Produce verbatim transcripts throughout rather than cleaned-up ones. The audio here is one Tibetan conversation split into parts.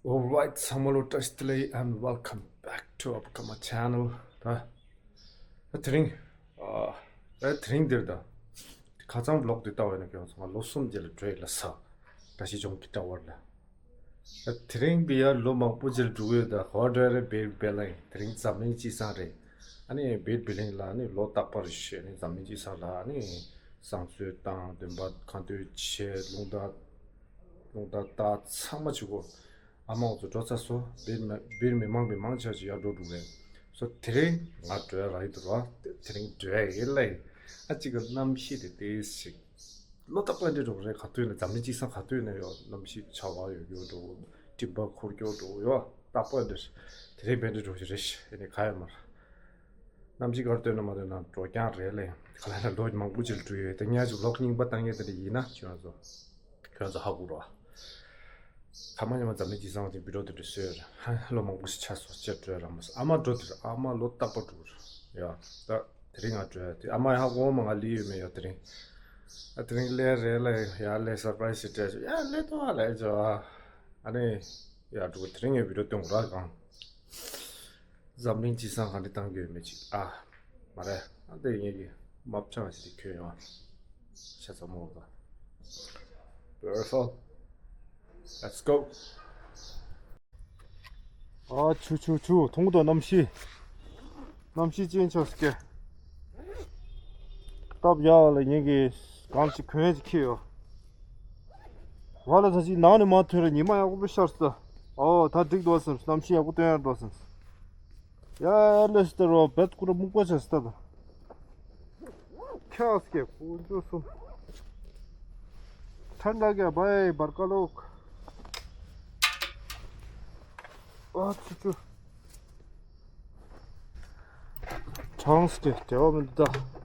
Alright, ཚང་མ་ལ་བཀྲ་ཤིས་བདེ་ལེགས། And welcome back to our channel. ད་ད་དེ་རིང་ཨ་ད་དེ་རིང་འདིར་ད་ཁ་སང་བི་ལོག་འདི་ལྟ་བས་ན་ཁྱོད་ཚང་མ་ལོ་གསུམ་རྗེས་ལ་འགྲོ་ཡི་ལ་ས་བཀྲ་ཤིས་ལྗོངས་ཀྱི་ལྟ་བར་ལ། ད་དེ་རིང་བི་ཡ་ལོ་མང་པོ་རྗེས་ལ་འགྲོ་གི་ཡོད། ད་ག་བ་འགྲོ་ཡ་རེད། བེར་བེ་ལ་ཡིན། དེ་རིང་འཛམ་གླིང་སྤྱི་བསང་རེད། ཨ་ནི་བེར་བེ་ལ་ཡིན་ལ་ཨ་ནི་ལོ་རྟག་པར་བཞེས་ནས་འཛམ་གླིང་སྤྱི་བསང་ལ་ཨ་ནི་བསང་གསོལ་བཏང་། འདོན་པ་ཁ་འདོན་བྱས། རླུང་རྟ་རླུང་རྟ་རྟགས་ཚང་མ་བྱེད་གོ། ཨ་མ་འོ་ཚོ་འགྲོ་ཚར་སོང་། བེར་མི་བེར་མི་མང་པོ་མང་ཆེ་བ་ཅིག་ཡར་འགྲོ་འགྲོ་རེད། སོ་དེ་རིང་ང་འགྲོ་ཡ་རག་གི་འདུག་ར། དེ་རིང་འགྲོ་ཡ་ཡིན་ལ་ཡིན། ཨ་གཅིག་གི་གནམ་གཤིས་དེ་ཏོག་ཙམ་ཞིག་ལོ་རྟག་པར་འདྲ་འགྲོ་གི་རེད། ག་དུས་ནས་འཛམ་གླིང་སྤྱི་བསང་ག་དུས་ནས་ཡོད། གནམ་གཤིས་ཆར་པ་ཡོད་རྒྱུ་འགྲོ། སྤྲིན་པ་འཁོར་རྒྱུ་འགྲོ་ཡོད། རྟག་པར་འདྲ་དེ་རིང་བེར་འདྲ་འགྲོ་གི་རེད། ཨ་ནི་ག་ཡོད་མ་རེད། གནམ་གཤིས་ག་རེ་སྟོན་ན་མ་སྟོན་ན་འགྲོ་རྐྱང་རེད་ལེ། ག་ལ་ལ་ལོ་མང་པོ་ཅིག་ལ་འགྲོ་ཡོད། དེ་ཉག་ཅིག་ལོག་རྙིང་པ་བཏང་ཡས་དེ་འདྲ་ཡིན་ན་ཁྱོད་ཚོ་ཁྱོད་ཚོ་ཧ་གོ་རོགས། ཐ་མ་ཉི་མ་འཛམ་གླིང་སྤྱི་བསང་དེ་བི་ཌིའོ་དེ་འདྲ་བཟོས་རེད། ལོ་མང་པོ་ཞིག་ཆགས་སོང་། ཅེས་འགྲོ་ར་མ་སོང་། ཨ་མ་འགྲོ་དེ་རེད། ཨ་མ་ལོ་རྟག་པར་འགྲོ་རེད་ཡ། ད་དེ་རིང་ང་འགྲོ་ཡ་དེ་ཨ་མ་ཡ་ཧ་གོ་མ། ང་ལི་ཡོད་མེད་ཡ་དེ་རིང་ཨ་དེ་རིང་སླེབས་རེད་ལ་ཡ་ལས་སར་པ་རའི་སི་སྤྲད་ཡ་སླེབས་ཐུབ་ཨ་ལས་ཅོ་ཨ་ནི་ཡ་འགྲོ། དེ་རིང་ངས་བི་ཌིའོ་སྟོན་ར་གང་། འཛམ་གླིང་སྤྱི་བསང་ག་འདྲ་བཏང་གི་ཡོད་མེད་ཅིག་ཨ། མ་རེད། ཨ་དེ་ངེད་ཀྱི་མབ་ཆང་ཞིག་གྱོན་ཡོང་། ཤ་ཚ་མོ་ད། Beautiful. Let's go. ཨ་ཆུ་ཆུ་ཆུ་ཐུང་དོ་གནམ་གཤིས། གནམ་གཤིས་ཅན་ཆགས་སྐད། སྟབས་ཡག་ལ་ངེད་ཀྱི་གང་ཅིག་གོན་ཡས་ཅིག་འཁྱེར་ཡོད། ང་ལ་ད་ཅིག་ནང་ནས་མ་ཐོན་ར་ཉི་མ་ཡག་པོ་ཤར་སོང་། ཨོ་ད་འགྲིག་འདུག་སེམས། གནམ་གཤིས་ཡག་པོ་སྟོན་ཡག་འདུག་སེམས། ཡ་ལེ་སི་ཏེ་རོ་བེད་ཀུ་ར་སྨུག་པ་ཆགས་སོང་ད། ཁྱག་སྐད་ཀུ་འཇུ་སུམ། ཐན་ད་ག་བའི་བར་ཀ་ལོག་ཨ་ཆུ་ཆུ། གྲང་སྐད་བདེ་བ་མི་འདུག་ད།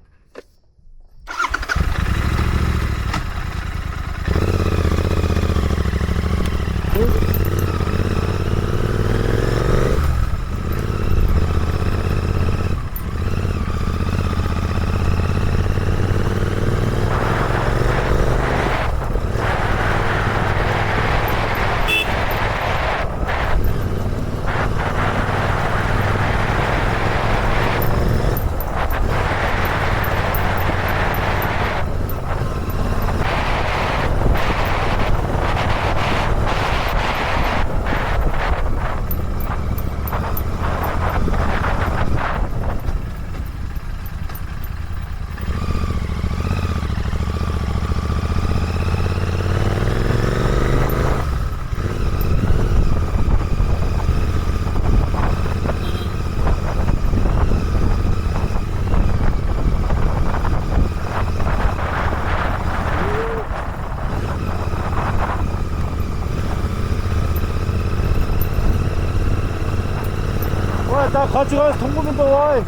ཨོ་ད་ཁ་ཅིག་ག་མཐོང་གི་མི་འདུག་ཨོ།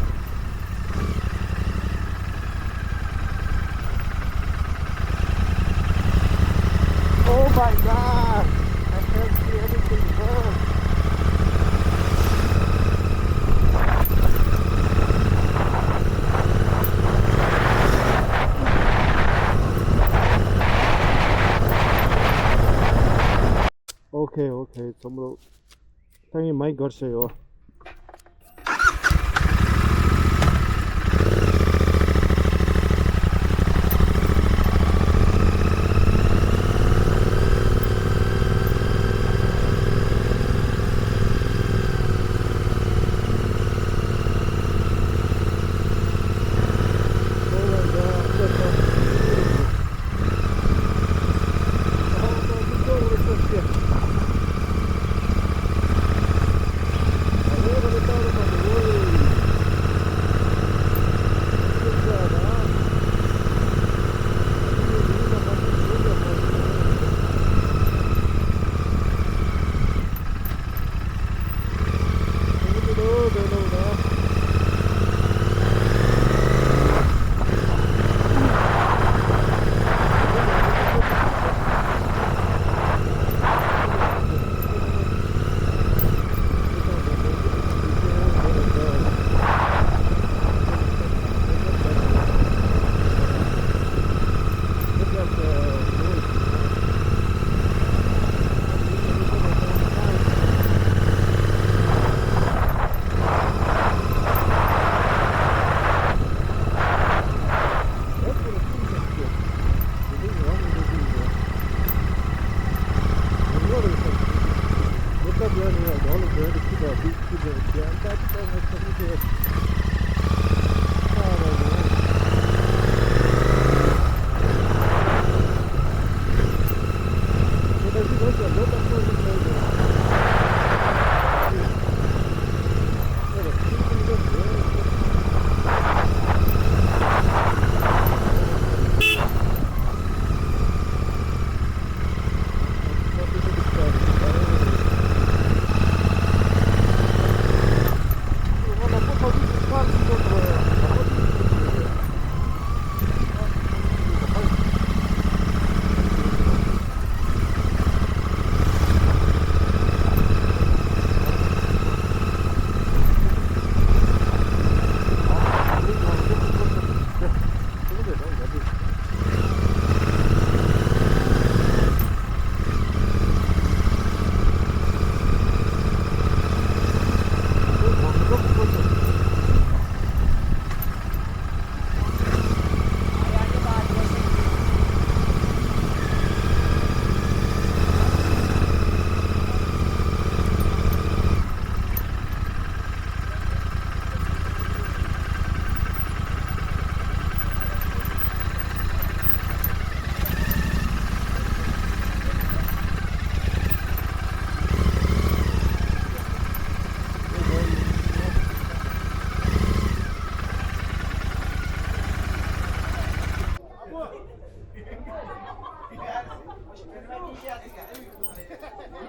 Oh my God! I can't see anything, bro. Okay, okay, ཚང་མ། ད་ངས་མའི་སྒར་བྱས་ཡོད།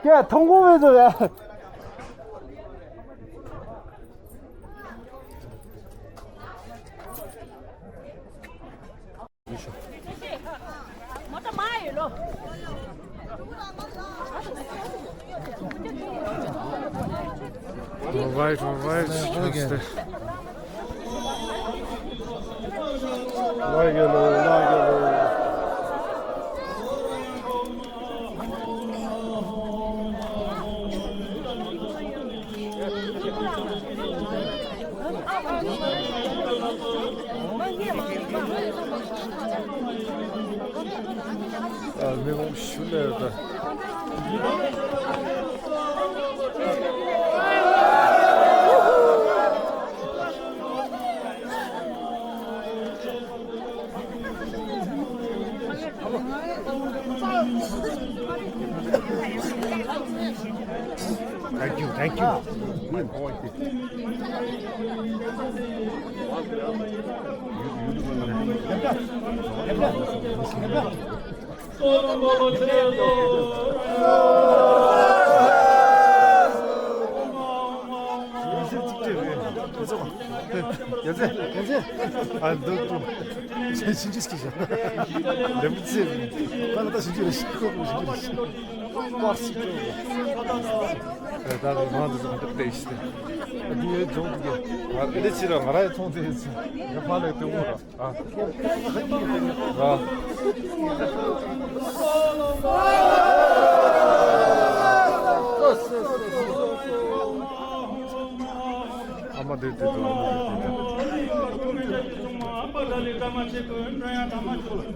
ཀྱེ། ཐོང་གོ་བའི་ཚོ་ཡ། All right, all right. That's the ཨ། མི་མང་ཤུགས་ལས་ད། Thank you, thank you. ཡ་ཚེ། ཡ་ཚེ། ཨ། འདུག་འདུག་ཞིང་ཆུ་སྐྱེས་ཤག་ལེམ་བུ་ཚེ། ད་ལྟ་ཞིང་ཆུ་རེ་ཞིག་ཁོག་ཞིང་ཆུ་རེ་ཞིག་ད་ལྟ་ང་ཚོ་ཚོང་དེ་ལྟ་ཞིག་འདི་ཡོད་ལྗོངས་འདུག་ང་དེ་ཕྱིར་ང་ར་ཡི་ཚོང་དེ་ཡོད་ཚེ་ང་ཕ་ལས་དེ་འོང་ར། ཨ། ཨ། ཨ་མ་དེ་དེ་དེ་ཨ་མ་དེ་དེ།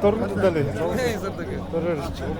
གཏོར་མ་འདི་ལས་གཏོར་རེར་ཆོག་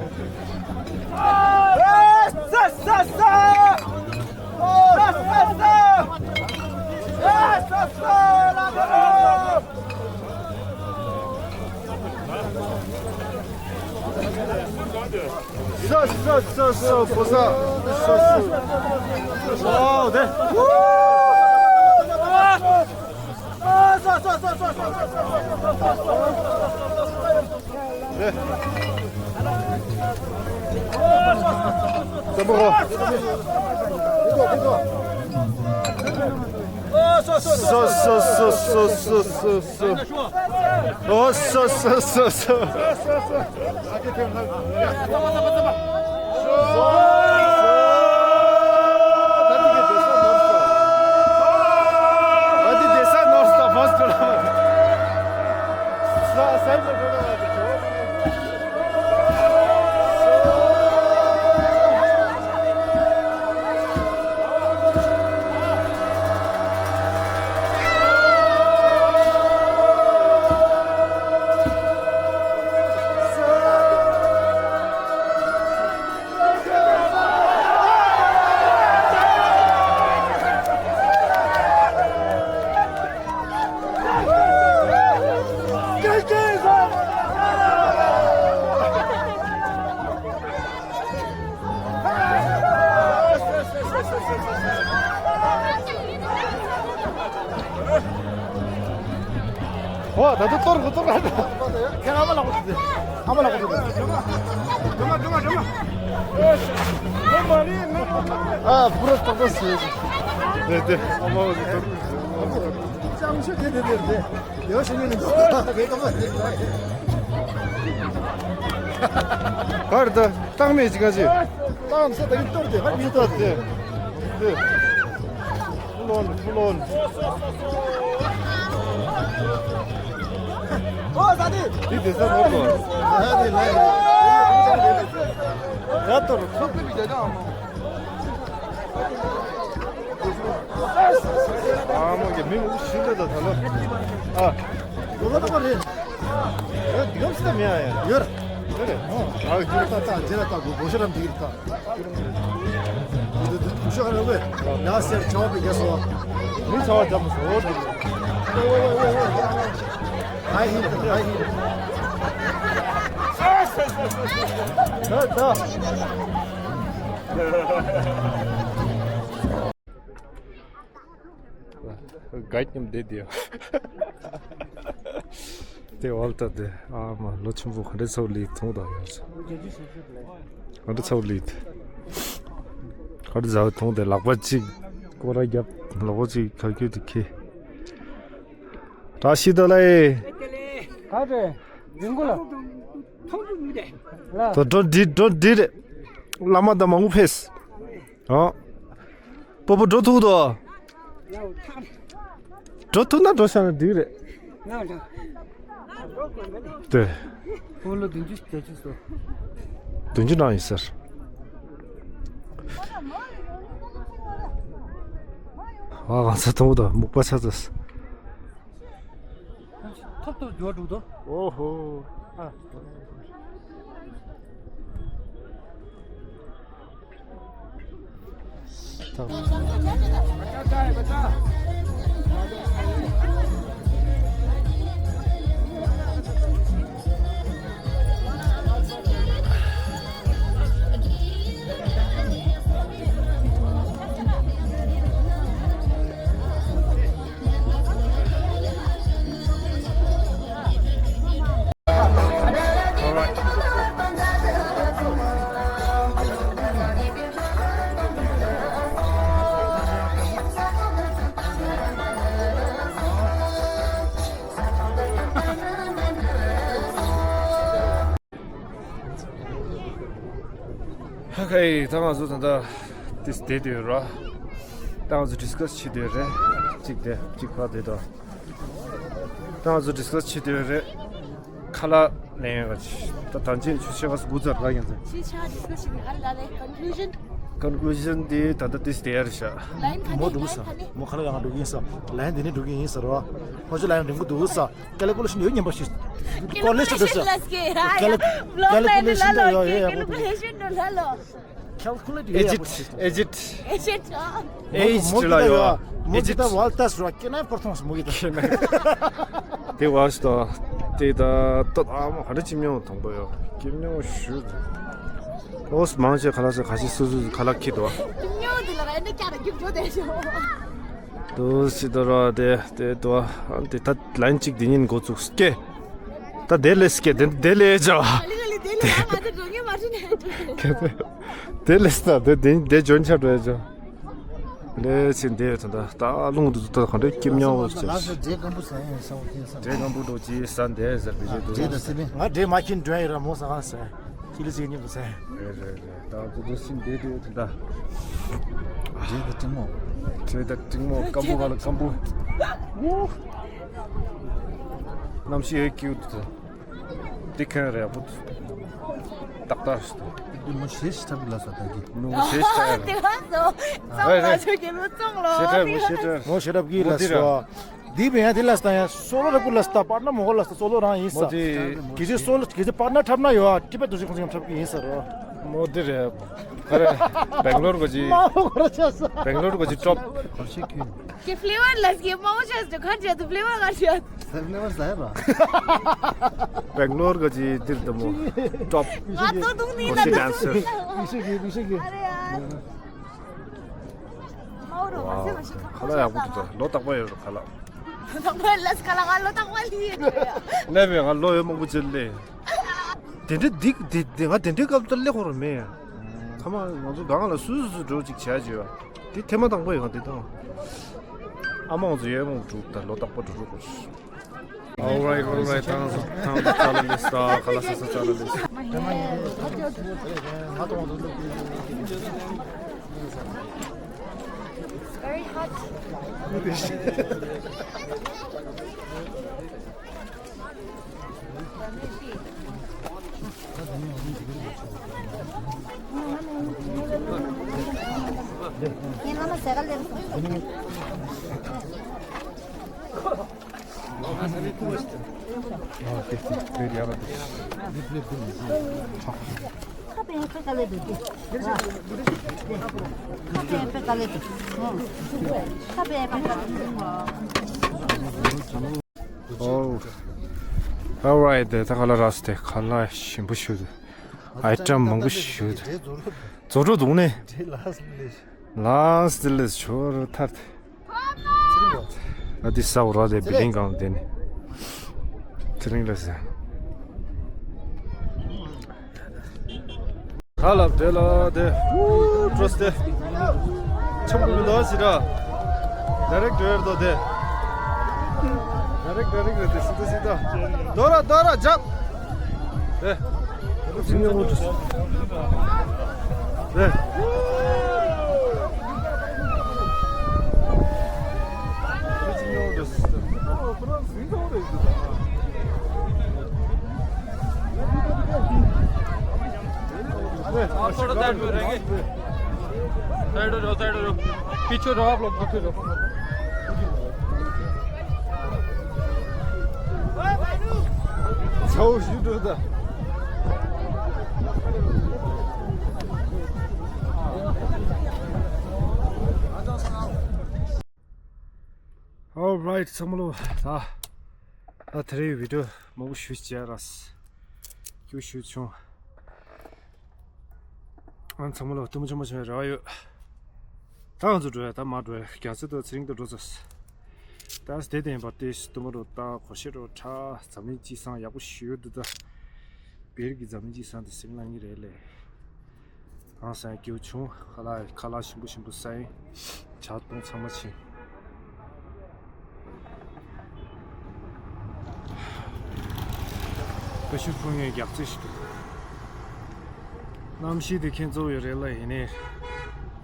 ཨོ། ད་དུང་གཏོར་གཏོར། ཁྱེད་ཨ་མ་ལགས་པོ་ཨ་མ་ལགས་པོ། ཨ། པུ་ར་ཏོག་ཏོག་ཟེར། དེ་དེ་ཨ་མ་ལགས་ཀྱི་གཏོར། ཅང་ཆུ་དེ་དེ་དེ་དེ། ཡོ་ཤི་ནི་ནི་ག་ག་མ་དེ། གར་ད་བཏང་མེད་ཅིག་ག་ཅི། བཏང་ས་ད་ཡིན་གཏོར་དེ་ཧ་མི་གཏོར་དེ། དེ། ཕུ་ལོན་ཕུ་ལོན། ཨོ་ད་དེ། དེ་དེ་ས་ནོར་བ། ད་དེ་ལ་ཡ་གཏོར་ཁོ་པི་པི་ཇ་ཇ་ཨ་མ། ཨ་མ་གི་མི་མང་པོ་ཞིག་འདུག་ད་ད་ལོ། ཨ། ལོ་ལོ་ལོ་རེད། ཨ། འདི་གམ་སྟེ་མེད་ཨ་ཡ། ཡོད། ཡོད་རེད། ཨ། ཨ། ཇི་ལྟ་ལྟ་ཇི་ལྟ་ལྟ་གོ་གོ་ཤ་རམ་འདི་ལྟ། འདི་འདི་འདི་ཤ་ར་བས། ཡ་སེར་ཆོ་བི་གེ་སོ། མི་ཚ་བ་འཇམ་སོ། ཨ་ཧི་ཨ་ཧི། ད་ད། དགའ་སྙམ་བདེ་བདེ། དེ་འོལ་ཏ་དེ་ཨ་མ་ལོ་ཆེན་པོ་ག་འདྲ་ཚ་བོ་ལི་ཐུང་དང་ཡོད། ག་འདྲ་ཚ་བོ་ལི་དེ། ག་འདྲ་ཚ་བོ་ཐུང་དེ་ལག་པ་གཅིག་སྐོར་ར་རྒྱབ། ལག་པ་གཅིག་ག་ཁྱོད་དེ་ཁེ། བཀྲ་ཤིས་བདེ་ལེགས། ག་རེ། རིང་གོ་ལ། ཐུང་གོ་མི་དེ། ལ། ད་འགྲོ་འདི་འགྲོ་འདི་རེད། བླ་མ་དང་མང་པོ་ཕེབས། ཨོ། སྤོ་བོ་འགྲོ་ཐུབ་དོ། འགྲོ་ཐུབ་ན་འགྲོ་ཤག་ན་འགྲིག་རེད། དེ། ཁོང་ལོ་བདུན་ཅུ་བརྒྱད་ཅུ་སོ། བདུན་ཅུ་ནང་ཡིན་ཟེར། ཨ་གང་ས་མཐོང་དོ་སྨུག་པ་ཆགས་ཚར། ཐོབ་ཐོབ་འགྱུར་བ་འགྲོ་དོ། ཨོ་ཧོ། ཨ། ཧ་ཁའི་ད་ང་ཚོ་ད་ལྟ་ཏིས་བསྡད་དུས་ར། ད་ང་ཚོ་ཌི་སི་ཀ་སི་བྱེད་དུས་རེད། གཅིག་དེ་གཅིག་ཕར་བསྡད་དོ། ད་ང་ཚོ་ཌི་སི་ཀ་སི་བྱེད་དུས་རེད། ཁ་ལག་ལེན་ཡོད་ཅི། ད་ད་ཅི་ཆུ་ཤེལ་ག་སུ་དགུ་ཙར་ལ་ཡིན་ཙང་། ཅི་ཆ་ཌི་སི་ཀ་སི་བྱེད་ནི་ཨ་ལ་ལེ་ཀོན་ཀུ་ལུ་ཤན། ཀོན་ཀུ་ལུ་ཤན་དེ་ད་ལྟ་ཏིས་བསྡད་ཡ་རེད་ཤག་ལ་ཡིན་ཁ་མོ་ནི་འགྲོ་གི་ལ་ཡིན་ས། ཁ་ནི། མོ་ཁ་ལག་ཡང་འགྲོ་གི་ཡིན་ས། ལ་ཡིན་དེ་ནི་འགྲོ་གི་ཡིན་ས་རོ། ཁོ་ཚོ་ལ་ཡིན་རིང་པོ་འདུག་ས། ཀལ་ཀུ་ལེ་ཤན་ཡོད་སྙམ་པ་ཞིག་ཀལ་ཀུ་ལེ་ཤན་འདུག་ས། ཀལ་ཀལ་ཀུ་ལེ་ཤན་འདུག་ཡོད་ཡོད་ཡོད། ཀལ་ཀུ་ལེ་ཤན་འདུག་ལ་ལོ། ཁལ་ཀུ་ལེ་ཊི་ཡོད་ཡོད་ཡོད། ཨེ་ཇིད་ཨེ་ཇིད། ཨེ་ཇིད་ལ་ཡོད། མོ་ཨེ་ཇིད་ད་ཝལ་ཏས་རོ་ཀེ་ནའི་པར་ཐོང་སི་མོ་གི་ད། དེ་བ་ཞིག་དང་། དེ་ད་ཏོ་ཨ་མ་ཧ་ར་ཅི་མྱོང་དང་པོ་ཡོད་ཀི་མྱོང་ཞུ། ཨོས་མང་ཆེ་ཁ་ལག་ས་ཁ་ཤས་སུ་སུ་ཁ་ལག་ཁྱི་དོ། ཀི་མྱོང་དེ་ལ་ར་ཨེ་འདྲ་ཀྱ་ར་རྒྱུག་འགྲོ་དེ་ཤོ། དུ་སི་དོ་ར་དེ་དེ་དོ། དེ་ད་ལན་གཅིག་དེ་ཉིན་འགོ་བཙུགས་སྐེ། ད་དེ་ལས་སྐེ་དེ་དེ་ལས་ཇོ། ལི་ལི་དེ་ལས་ང་ཚོ་འགྲོ་ངེས་མ་རེད་ནས། དེ་ལས་ད་དེ་དེ་དེ་ཇོན་ཆ་འགྲོ་ཡ་ཇོ། ལས་ཕྱིན་དེ་ད་ད་ད་རླུང་དུ་ད་གང་འདྲ་སྐྱིབས་ཉོ་བ་ལ་ཟེར། ལ་ས་འདྲེ་སྐམ་པོ་ཟ་ཡིན་ས་འོ་ཐེན་ས། འདྲེ་སྐམ་པོ་འགྲོ་ཅི་ཟ་འདས་ཟེར་བི་ཇེ་དུ། འདྲེ་ད་སི་ལིང་། ང་འདྲེ་མ་ཁྱིན་འདྲེ་ཡི་ར་མོ་ཟ་གང་ཟེར། ཁྱི་ལི་ཟིག་ཉིད་དུ་ཟེར། རེད་རེད་རེད། ད་དུ་དུ་སིན་འདྲེ་དུ་ད། འདྲེ་ད་ཏིང་མོ། འདྲེ་ད་ཏིང་མོ་སྐམ་པོ་ག་ལ་སྐམ་པོ། གནམ་གཤིས་ཡོད་ཀྱི་འདུག་འདི་ཁན་རེད་བུ། ཏག་ཏག་ཞིག་འདུག་འདི་མོ་ཞེ་ཞིག་ཐབ་ལ་ས་ད་གི། ནུ་མོ་ཞེ་ཞིག་ཐབ་ལ། དེ་བ་སོ། ཙང་མ་ཆོ་གེ་ལོ་ཙོང་ལོ། ཞེ་ཐབ་མོ་ཞེ་ཐབ། མོ་ཞེ་ཐབ་གི་ལ་སོ། འདི་བེ་ཡང་དེ་ལ་སྟ་ཡང་སོ་ལོ་ར་པུ་ལ་སྟ་པར་ན་མོ་གོ་ལ་སྟ་སོ་ལོ་རང་ཡིན་ས། མོ་དེ། གི་ཅི་སོ་ལོ་གི་ཅི་པར་ན་ཐབ་ན་ཡོ་ཨ་ཏི་པེ་ཏུ་ཞིག་ཁོང་ཚང་ཐབ་གི་ཡིན་ས་རོ། མོ་དེ་རེད། ཁ་རེ། སྦེང་ལོར་གོ་ཅི། མ་མོ་གོ་ར་ཆ་ས། སྦེང་ལོར་གོ་ཅི་ཀྲོབ། གོ་ཤི་ཁྱུ། ཀྱི་ཕི་ལེ་ཝར་ལ་སྐྱེ་མང་པོ་ཆགས་འདུག་ཁ་ཅིག་ཏུ་ཕི་ལེ་ཝར་ག་ཤོད། ཕི་ལེ་ཝར་ཟ་ཡ་ར། སྦེང་ལོར་ག་ཅི་འདིར་དུ་མོ་ཀྲོབ། ང་ཚོ་དུང་ནི་ལ་ཁོ་ཤི་ཌན་སར། མི་ཤེས་གི་མི་ཤེས་གི། ཨ་རེ་ཡ། མའོ་རོ་མ་ཟེ་མ་ཤི་ཁ་ལ་ཡག་པོ་འདུག་ད་ལོ་རྟག་པ་ཡོད་ར་ཁ་ལ། ལོ་རྟག་པ་ལ་སི་ཁ་ལ་ང་ལོ་རྟག་པ་ལི་ཡོད་ར། ལེ་བས་ང་ལོ་ཡོད་མང་པོ་ཅིག་ལེ། དེ་འདྲ་འདི་འདི་འདི་ང་དེ་འདྲའི་སྐབས་དུ་ལེ་ཁོ་ར་མེད། ཁ་མ་ང་ཚོ་གང་ལ་སུ་སུ་སུ་འགྲོ་ཅིག་བྱ་བྱེད་བ། དེ་ཐེངས་མ་དང་པོ་ཡིན་ང་དེ་དང་། ཨ་མ་ང་ཚོ་ཡོད་མང་པོ་འགྲོ་ད་ལོ་རྟག་པ་འགྲོ་འགྲོ་དགོས། All right, all right. ཐང་ཐང་ཙ་ལ་ལེ་སྟ་ཁ་ལ་ས་ས་ཙ་ལ་ལེ་སྟ། Very hot. Oh. All right, ད་ཁ་ལག་རག་སོང་། ཁ་ལག་ཞིམ་པོ་ཞིག་འདུག་ཨའི་ཊམ་མང་པོ་ཞིག་འདུག་རྫོགས་འགྲོ་འདུག་ནས། ལཱས་ལེ་ཤི། ཆོར་ཐར་ཏེ། ཨ་དེ་ས་འོ་ར་དེ་བི་ལིང་གང་དེ་ནི། ཚེ་རིང་ལ་ཟེར། ཧ་ལབ་དེ་ལ་དེ། ཧུ་ཀྲོས་དེ། ཆམ་པོ་མི་འདུག་ཟེར་ར། ཌའི་རེག་ཌི་རེད་དོ་དེ། ཌའི་རེག་ཌི་ཌའི་རེག་ཌི་རེད་དེ་སི་ཏ་སི་ཏ། དོ་ར་དོ་ར་ཇབ། དེ། ཚིག་ངན་པོ་འདུག 네. आप थोड़ा साइड में रहेंगे। साइड हो जाओ, साइड हो जाओ। पीछे रहो आप लोग, पीछे रहो। So you do the. Alright, ཚང་མ་ལོ། ད་ད་དེ་རིང་བི་ཌི་ཡོ་མང་པོ་ཞུ་བྱས་ར། ཞུ་ཞུ་བྱུང་། ཨང་། ཚང་མ་ལོ་གཏུམ་ཆུང་མ་ཆུང་རེ་བ་ཡོད། ད་ང་ཚོ་འགྲོ་ཡ། ད་མ་འགྲོ་ཡ། རྒྱ་ཚ་དང་ཚེ་རིང་དང་འགྲོ་ཚར། ད་དེ་བསྟན་པ་དེ་གཏུམ་རོ། ད་གོ་ཤེས་རོ་ཁྲ། འཛམ་གླིང་སྤྱི་བསང་ཡག་པོ་ཞུ་ཡོད་འདུག་ད་བེར་གྱི་འཛམ་གླིང་སྤྱི་བསང་དེ་སེམས་ལ་ངེས་རེད་ལེ། ཨང་། སང་སྐྱིད་བྱུང་། ཁ་ལག་ཁ་ལག་ཞིམ་པོ་ཞིམ་པོ་ཟ་ཡིན། ཇ་བཏུང་ཚང་མ་ཕྱིན། ཀ་ཤི་ཕུ་ངའི་རྒྱག་རྩེ་ཞིག་འདུག་གནམ་གཤིས་དེ་ཁྱེད་ཚོ་ཡོད་རེད་ལ། ཡིན་ནའི་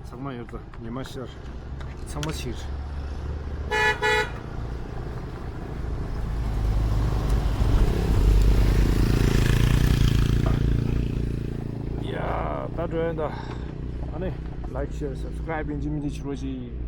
ཚང་མ་ཡོད་ད། ཉི་མ་ཤར། ཚང་མ་ཕྱིར། ཡ། ད་འགྲོ་ཡིན་ད། ཨ་ནི་ལའིཀ་ཤེར་སབ་སི་ཀ་རའིབ་ཡིན་གཅིག་མིན་གཅིག་བྱེད་རོགས་གྱིས།